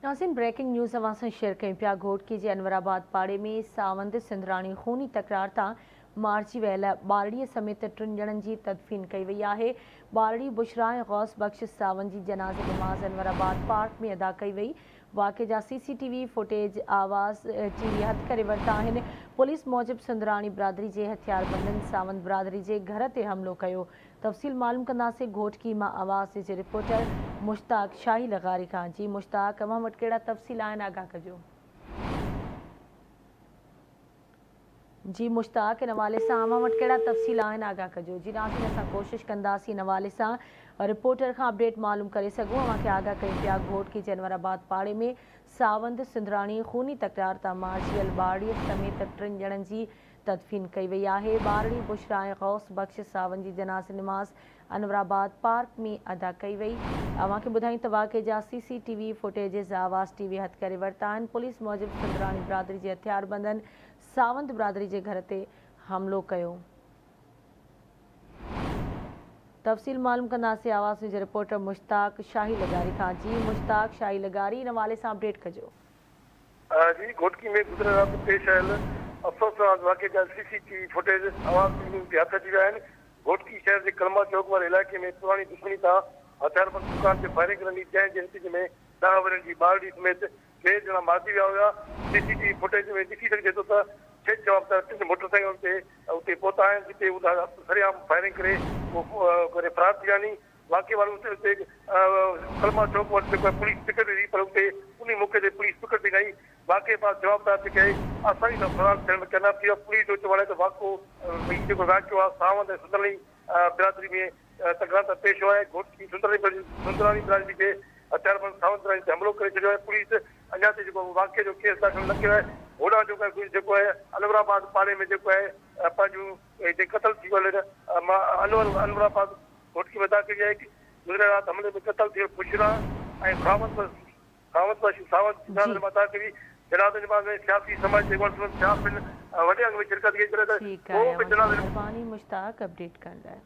ناظرين breaking news اوهان سان شيئر ڪيون پيا گهوٽڪي جي انور آباد پاڙي ۾ ساوند سنڌراڻي خوني تڪرار تان مارجي ويل ٻارڙي سميت ٽن ڄڻن جي تدفين ڪئي وئي آهي ٻارڙي بشريٰ ۽ غوث بخش ساوند جي جنازي نماز انور آباد پارڪ ۾ ادا ڪئي وئي واقعي جا C C T V footage Awaz T V هٿ ڪري ورتا آهن پوليس موجب سنڌراڻي برادري جي هٿياربندن ساوند برادري جي گهر تي حملو ڪيو تفصيل معلوم ڪنداسين گهوٽڪي مان آواز جي رپورٽر مشتاق شاهي لغاري کان جي مشتاق اوهان وٽ ڪهڙا تفصيل آهن آگاهه ڪجو. جي مشتاق ان حوالي سان اوهان وٽ ڪهڙا تفصيل آهن آگاهه ڪجو جي ناظرين اسان ڪوشش ڪنداسين ان حوالي سان رپورٽر کان اپڊيٽ معلوم ڪري سگهون اوهان کي آگاهه ڪيون پيا گهوٽڪي جي انور آباد پاڙي ۾ ساوند سنڌراڻي خوني تڪرار تان مارجي ويل ٻارڙي سميت ٽن ڄڻن جي تدفين ڪئي وئي آهي، ٻارڙي بشريٰ ۽ غوث بخش ساون جي جنازي نماز انورآباد پارڪ ۾ ادا ڪئي وئي، اوهان کي ٻڌايون ته واقعي جا C C T V footages Awaz T V هٿ ڪري ورتا آهن، پوليس موجب سندراڻي برادري جي هٿياربندن ساوند برادري جي گهر تي حملو ڪيو. تفصيل معلوم ڪنداسين آواز نيوز جي رپورٽر مشتاق شاهي لغاري کان جي مشتاق شاهي لغاري ان حوالي سان اپڊيٽ ڪجو. جي گهوٽڪي ۾ گذريل رات پيش آيل افسوسناڪ واقعي جا C C T V footage Awaz T V تي هٿ اچي ويا آهن، گهوٽڪي شهر جي ڪلما چوڪ واري علائقي ۾ پراڻي دشمني تان هٿياربند دڪان تي فائرنگ ڪرڻ ڏئي جنهن جي نتيجي ۾ 10 ورهين جي ٻارڙي سميت ٽي ڄڻا مارجي ويا هيا، سي سي ٽي وي فوٽيج ۾ ڏسي سگهجي ٿو ته ڇهه جوابدار ٽن موٽر سائيڪلن تي اتي پهتا آهن جتي انهن سرعام فائرنگ ڪري ڪري فرار ٿي ويا آهن. واقعي واري اتي اتي ڪلما چوڪ وٽ جيڪو آهي پوليس پڪٽ هئي پر اتي انهي موقعي تي پوليس پڪٽ به نه آئي واقعي بعد جوابدار جيڪي آهي آساني سان فرار ٿيڻ ۾ ڪامياب ٿي ويا پوليس جو چوڻ آهي ته واقعو هي جيڪو واقعو آهي ساوند ۽ سندرڻي برادري ۾ تڪرار تان پيش آيو آهي گهوٽڪي سندرڻي سندراڻي برادري جي هٿياربند ساوند برادري تي حملو ڪري ڇڏيو آهي پوليس اڃا تائين جيڪو واقعي جو ڪيس داخل نه ڪيو آهي هوڏانهن جيڪو آهي جيڪو آهي انور آباد پاڙي ۾ جيڪو آهي پنهنجون جي قتل ٿي ويل انور انور آباد گهوٽڪي ۾ داخل ٿي آهي گذريل رات حملي ۾ قتل ٿيل بشريٰ ۽ خاوند خاوند بخش ساوند جي جنازي نماز ادا ڪئي جنازي نماز ۾ سياسي سماجي اڳواڻن سميت ٻيا پڻ وڏي انگ ۾ شرڪت ڪئي جڏهن ته ٺيڪ ڪو آهي به اوهان جي جنازي مهرباني مشتاق اپڊيٽ ڪرڻ لاء.